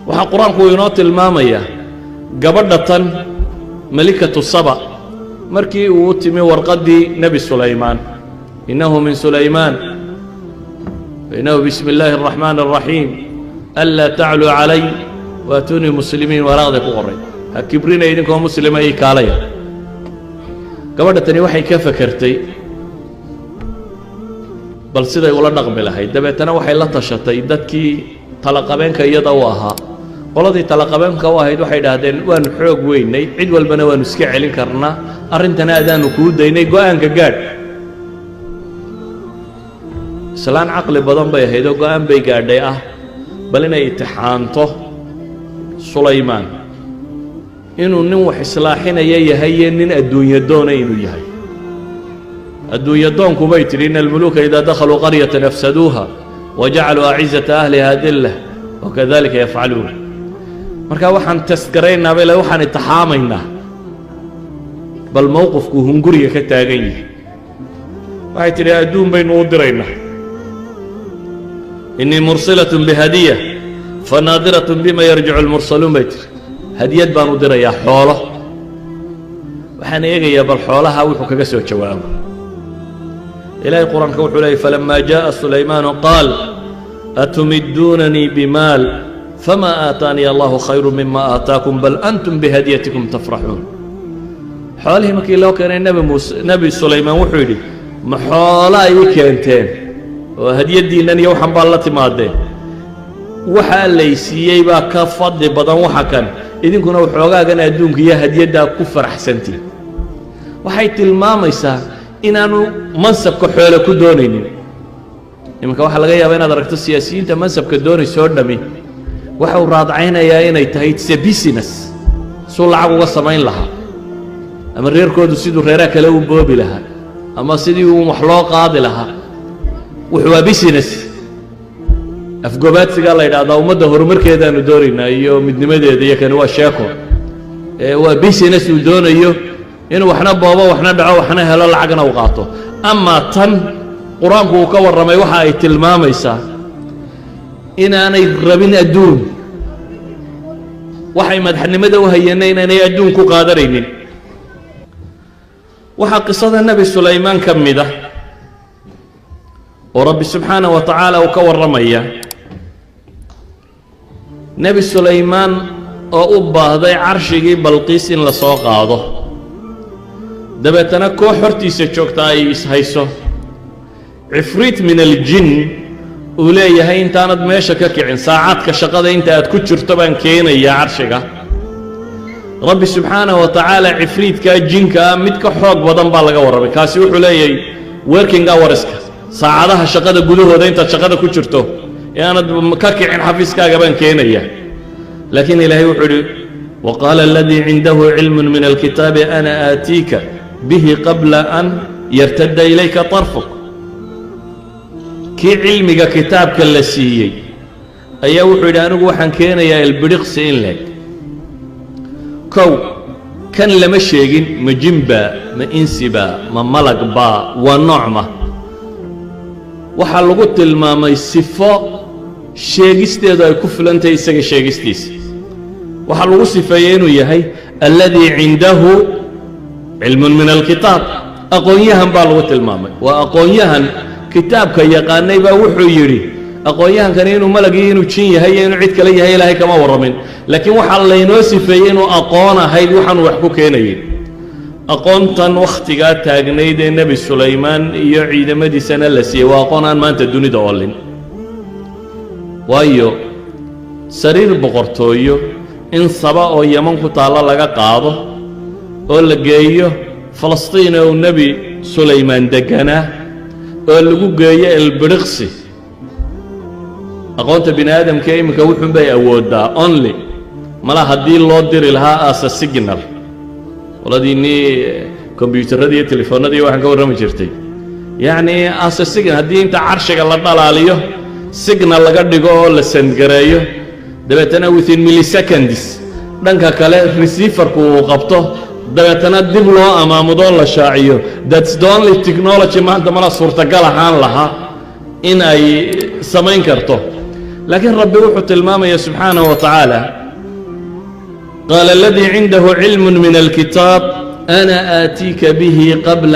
Waxaa Qur-aanku inoo tilmaamayaa gabadha tan, Malikatu Saba, markii uu u timi warqaddii Nebi Sulaymaan: "إنه من سليمان وإنه بسم الله الرحمن الرحيم ألا تعلوا علي وأتوني مسلمين." Waraaqday ku qoray: "Ha kibrina, idinkoo muslima ii kaalaya." Gabadha tani waxay ka fekertay bal siday ula dhaqmi lahayd. Dabeetana waxay la tashatay dadkii talaqabeenka iyada u ahaa. Qoladii talaqabeenka u ahayd waxay idhaahdeen: "Waanu xoog weynay, cid walbana waanu iska celin karnaa, arrintana adaanu kuu daynay, go'aanka gaadh." Islaan caqli badan bay ahayd oo go'aan bay gaadhay ah bal inay itixaanto Sulaymaan inuu nin wax islaaxinaya yahay iyo nin adduunyo doona inuu yahay. Adduunyo doonku bay tidhi: "إن الملوك إذا دخلوا قرية أفسدوها وجعلوا أعزة أهلها أذلة وكذلك يفعلون." Marka waxaan test garaynaa bay le, waxaan itixaamaynaa bal mowqifkuu hunguriga ka taagan yihi. Waxay tidhi: "Adduun baynu u diraynaa. إني مرسلة بهدية فناظرة بما يرجع المرسلون," bay tidhi. "Hadiyad baan u dirayaa, xoolo. Waxaan eegayaa bal xoolaha wuxuu kaga soo jawaabo." Ilaahay Qur-aanka wuxuu leeyay: "فلما جاء سليمان قال أتمدونني بمال فما آتاني الله خير مما آتاكم بل أنتم بهديتكم تفرحون." Xoolihii markii loo keenay Nebi Muuse, Nebi Sulaymaan wuxuu yidhi: "Ma xoolaa ii keenteen oo hadiyaddiinnan iyo waxan baa la timaadeen? Waxaa laysiiyey baa ka fadli badan waxa kan, idinkuna waxoogaagan adduunka iyo hadiyaddaa ku faraxsantiin." Waxay tilmaamaysaa inaanu mansabka xoole ku doonaynin. Iminka waxaa laga yaabaa inaad aragto siyaasiyiinta mansabka doonaysoo dhami waxa uu raadcaynayaa inay tahay it's a business, suu lacag uga samayn lahaa, ama reerkoodu siduu reeraha kale u boobi lahaa, ama sidii uu wax loo qaadi lahaa. Wuxuu waa business. Afgobaadsigaa la yidhaahdaa: "Ummadda horumarkeedaanu doonaynaa iyo midnimadeeda," iyo kani waa sheeko. Waa business uu doonayo inuu waxna boobo, waxna dhaco, waxna helo, lacagna u qaato. Amaa tan Qur-aanku uu ka warramay waxa ay tilmaamaysaa inaanay rabin adduun. Waxay madaxnimada u hayeenna inaanay adduun ku qaadanaynin. Waxaa qisada Nebi Sulaymaan ka mid ah oo Rabbi subxaanah wa tacaala uu ka warramaya Nebi Sulaymaan oo u baahday carshigii Balqiis in la soo qaado. Dabeetana koox hortiisa joogta ay ishayso, cifriit من الجن uu leeyahay: "Intaanad meesha ka kicin, saacadka shaqada inta aad ku jirto baan keenayaa carshiga." Rabbi subxaanah wa tacaala cifriidkaa jinka ah mid ka xoog badan baa laga warramay. Kaasi wuxuu leeyahay working hourska, saacadaha shaqada gudahooda, intaad shaqada ku jirto ee aanad ka kicin xafiiskaaga baan keenaya. Laakiin Ilaahay wuxuu idhi: "وقال الذي عنده علم من الكتاب أنا آتيك به قبل أن يرتد إليك طرفك." Kii cilmiga kitaabka la siiyey ayaa wuxuu yidhi: "Anigu waxaan keenayaa ilbidhiqsi in leeg." Kow, kan lama sheegin ma jinba, ma insiba, ma malagba, waa noocma. Waxaa lagu tilmaamay sifo sheegisteedu ay ku filantahay isaga sheegistiisa. Waxaa lagu sifeeyey inuu yahay الذي عنده علم من الكتاب. Aqoon-yahan baa lagu tilmaamay. Waa aqoon-yahan kitaabka yaqaanay baa wuxuu yidhi. Aqoon-yahankani inuu malagii, inuu jin yahay iyo inuu cid kale yahay, Ilaahay kama warramin, laakiin waxaa laynoo sifeeyey inuu aqoon ahayd waxaanu wax ku keenayay. Aqoontan wakhtigaa taagnayd ee Nebi Sulaymaan iyo ciidamadiisana la siiyey waa aqoon aan maanta dunida oolin, waayo sariir boqortooyo in Saba oo Yaman ku taalla laga qaado oo la geeyo Falastiin oo uu Nebi Sulaymaan degganaa oo lagu geeyo elbiriqsi, aqoonta bini aadamka iminka wuxuun bay awooddaa only mala haddii loo diri lahaa as a signal. Qoladiinnii kombyuutarradii iyo telefoonnadii waxaan ka warrami jirtay, yacni as a signal, haddii inta carshiga la dhalaaliyo, signal laga dhigo oo la send gareeyo, dabeetana within milliseconds dhanka kale receiverku uu qabto, dabeetana dib loo amaamudoo la shaaciyo, that's the only technology maanta mala suurtagal ahaan lahaa in ay samayn karto. Laakiin Rabbi wuxuu tilmaamaya subxaanaه wa tacaala: قال الذي عنده علم من الكتاب أنا آتيك به قبل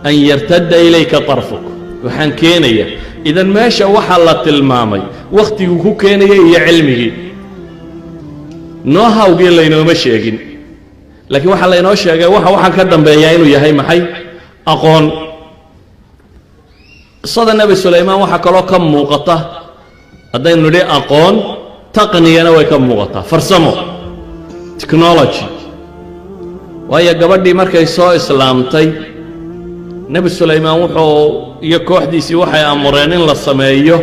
أن يرتد إليك طرفك. Waxaan keenaya. Idan meesha waxaa la tilmaamay wakhtiguu ku keenaya iyo cilmigii know-howgii laynooma sheegin, laakiin waxaa laynoo sheegay waxa waxaan ka dambeeyaa inuu yahay maxay? Aqoon. Qisada Nebi Sulaymaan waxaa kaloo ka muuqata, haddaynu nidhi aqoon, taqniyana way ka muuqataa, farsamo, technology. Waayo, gabadhii markay soo islaamtay, Nebi Sulaymaan wuxuu iyo kooxdiisii waxay amureen in la sameeyo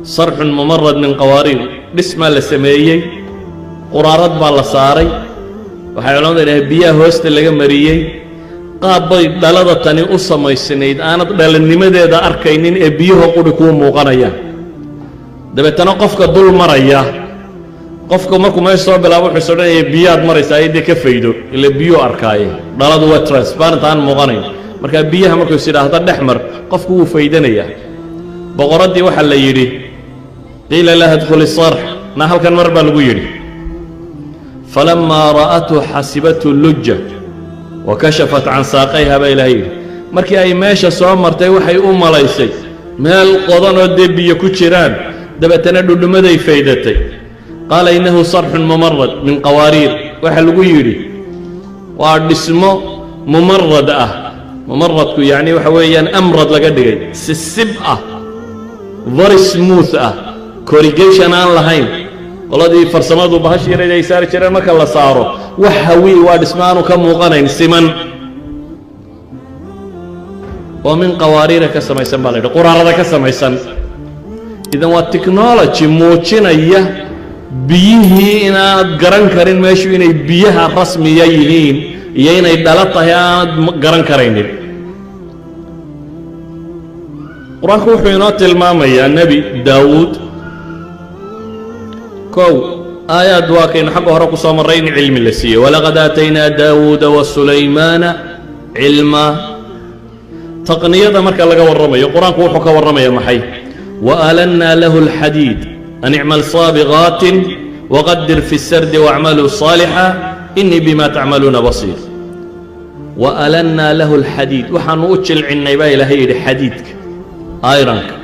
صرح ممرد من قوارير. Dhismaa la sameeyey, quraarad baa la saaray. Waxay culamadu idhaheen biyaha hoosta laga mariyey. Qaab bay dhalada tani u samaysnayd aanad dhalannimadeeda arkaynin ee biyuhu quri kuu muuqanayaan. Dabeetana qofka dul maraya, qofka markuu meesha soo bilaabo, wuxuu is odhanaya biyaad maraysaa, dee ka faydo, ila biyuu arkaaye. Dhaladu waa transparent, aan muuqanayn. Markaa biyaha markuu is idhaahdo dhex mar, qofku wuu faydanayaa. Boqoraddii waxaa la yidhi: قيل لها ادخلي الصرح, na halkan mar baa lagu yidhi. فلما رأته حسبته لجة وكشفت عن ساقيها, baa Ilahay yidhi. Markii ay meesha soo martay, waxay u malaysay meel qodanoo dee biyo ku jiraan. Dabeetana dhudhummaday faydatay. قال إنه صرح ممرد من قوارير. Waxaa lagu yidhi waa dhismo mumarad ah. Mumaradku yacni waxa weeyaan amrad laga dhigay, sisib ah, very smooth ah, corrugation aan lahayn. Qoladii farsamadu bahash yarayd ay saari jireen marka la saaro, wax hawi waa dhismo aanu ka muuqanayn, siman oo من قوارير ka samaysan baa la yidhi, quraarada ka samaysan. Idan waa technology muujinaya biyihii inaanad garan karin meeshu inay biyaha rasmiya yihiin iyo inay dhalo tahay aanad garan karaynin. Qur-aanku wuxuu inoo tilmaamayaa Nebi Daawuud. Kow, aayaad waa kaynu xagga hore ku soo marray in cilmi la siiyey: ولقد آتينا داود وسليمان علما. Taqniyada marka laga warramayo, qur-aanku wuxuu ka warramaya maxay? وألنا له الحديد أن اعمل سابغات وقدر في السرد واعملوا صالحا إني بما تعملون بصير. وألنا له الحديد, waxaanu u jilcinnay baa Ilaahay yidhi xadiidka, ironka.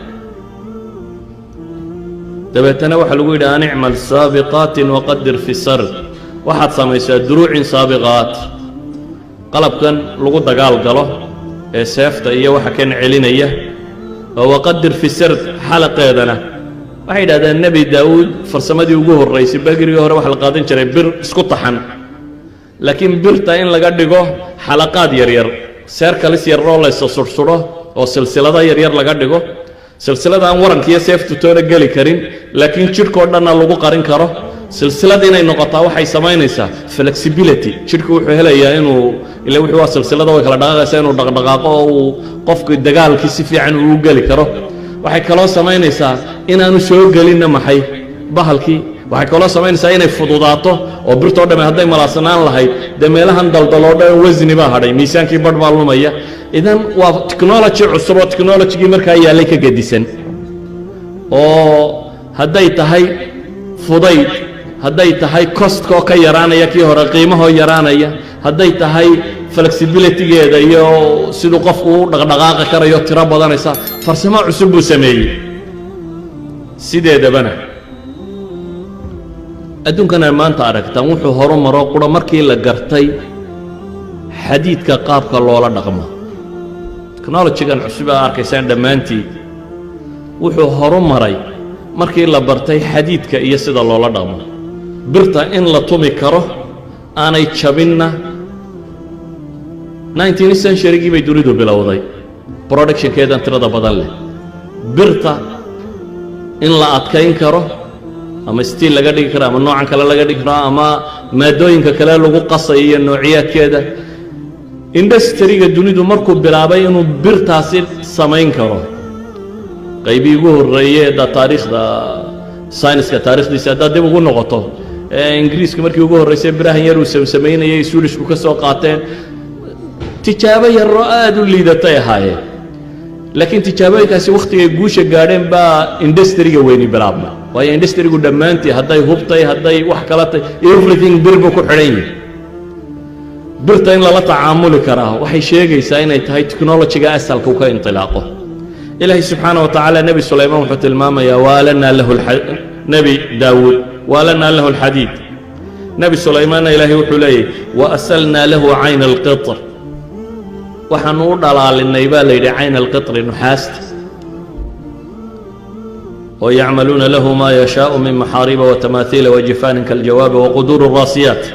Dabeetana waxaa lagu yidhi: أن اعمل سابغات وقدر في السرد. Waxaad samaysaa دروع سابغات, qalabkan lagu dagaal galo ee seefta iyo waxa kan celinaya, oo وقدر في السرد xalaqeedana. Waxay yidhahdeen Nebi Daawuud farsamadii ugu horraysay, berigii hore waxa la qaadan jiray bir isku taxan, laakiin birta in laga dhigo xalaqaad yaryar, circles yaroo laysa surhsudho oo silsilado yaryar laga dhigo, silsilada aan warankiiyo seeftu toona geli karin, laakiin jidhkoo dhanna lagu qarin karo. Silsilad inay noqotaa waxay samaynaysaa flexibility. Jidhku wuxuu helayaa inuu ila wuxuu waa silsilada, way kala dhaqaaqaysaa, inuu dhaqdhaqaaqo oo uu qofku dagaalkii si fiican uu geli karo. Waxay kaloo samaynaysaa inaanu soo gelinna maxay? Bahalkii. Waxay kaloo samaynaysaa inay fududaato, oo birtoo dhamme hadday malaasnaan lahayd, dee meelahan daldaloo dhan wasni baa hadhay, miisaankii badh baa lumaya. Idan waa technology cusub oo technologygii markaa yaallay ka gedisan, oo hadday tahay fudayd, hadday tahay costkoo ka yaraanaya kii hore, qiimahoo yaraanaya, hadday tahay flexibilitygeeda iyo siduu qofku u dhaqdhaqaaqi karayo tiro badanaysa, farsamo cusub buu sameeyey. Sideedabana adduunkana maanta aragtaan wuxuu horu maro qura markii la gartay xadiidka qaabka loola dhaqmo. Technologygan cusub aa arkaysaan dhammaantii wuxuu horu maray markii la bartay xadiidka iyo sida loola dhaqmo, birta in la tumi karo aanay jabinna. 19th centurygii bay dunidu bilowday productionkeedan tirada badan leh, birta in la adkayn karo, ama steel laga dhigi karo, ama noocan kale laga dhigi karo, ama maadooyinka kale lagu qasayo iyo noociyaadkeeda. Industryga dunidu markuu bilaabay inuu birtaasi samayn karo, qaybii ugu horreeyey da taariikhda sayniska, taarikhdiisa haddaad dib ugu noqoto, Ingiriisku markii ugu horraysay birahan yar uu samsamaynayay, Swedishku ka soo qaateen, tijaabo yaroo aad u liidatay ahaayeen. Laakiin tijaabooyinkaasi wakhtigay guusha gaadheen baa industry-ga weyni bilaabmay, waayo industry-gu dhammaantii, hadday hubtay, hadday wax kala tay, everything bir buu ku xidhan yahay. Birta in lala tacaamuli karaa waxay sheegaysaa inay tahay technology-ga asalka uu ka intilaaqo. Ilaahay subxaana wa tacaala Nebi Sulaymaan wuxuu tilmaamayaa وألنا له, Nebi Daawuud, وألنا له الحديد. Nebi Sulaymaanna Ilaahay wuxuu leeyahy وأسلنا له عين القطر. Waxaanu u dhalaalinay baa la yidhi عين القطر, nuxaasta oo يعملون له ما يشاء من محاريب وتماثيل وجفان كالجواب وقدور راسيات.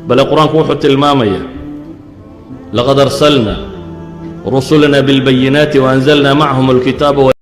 Bale Qur-aanku wuxuu tilmaamaya لقد أرسلنا رسلنا بالبينات وأنزلنا معهم الكتاب.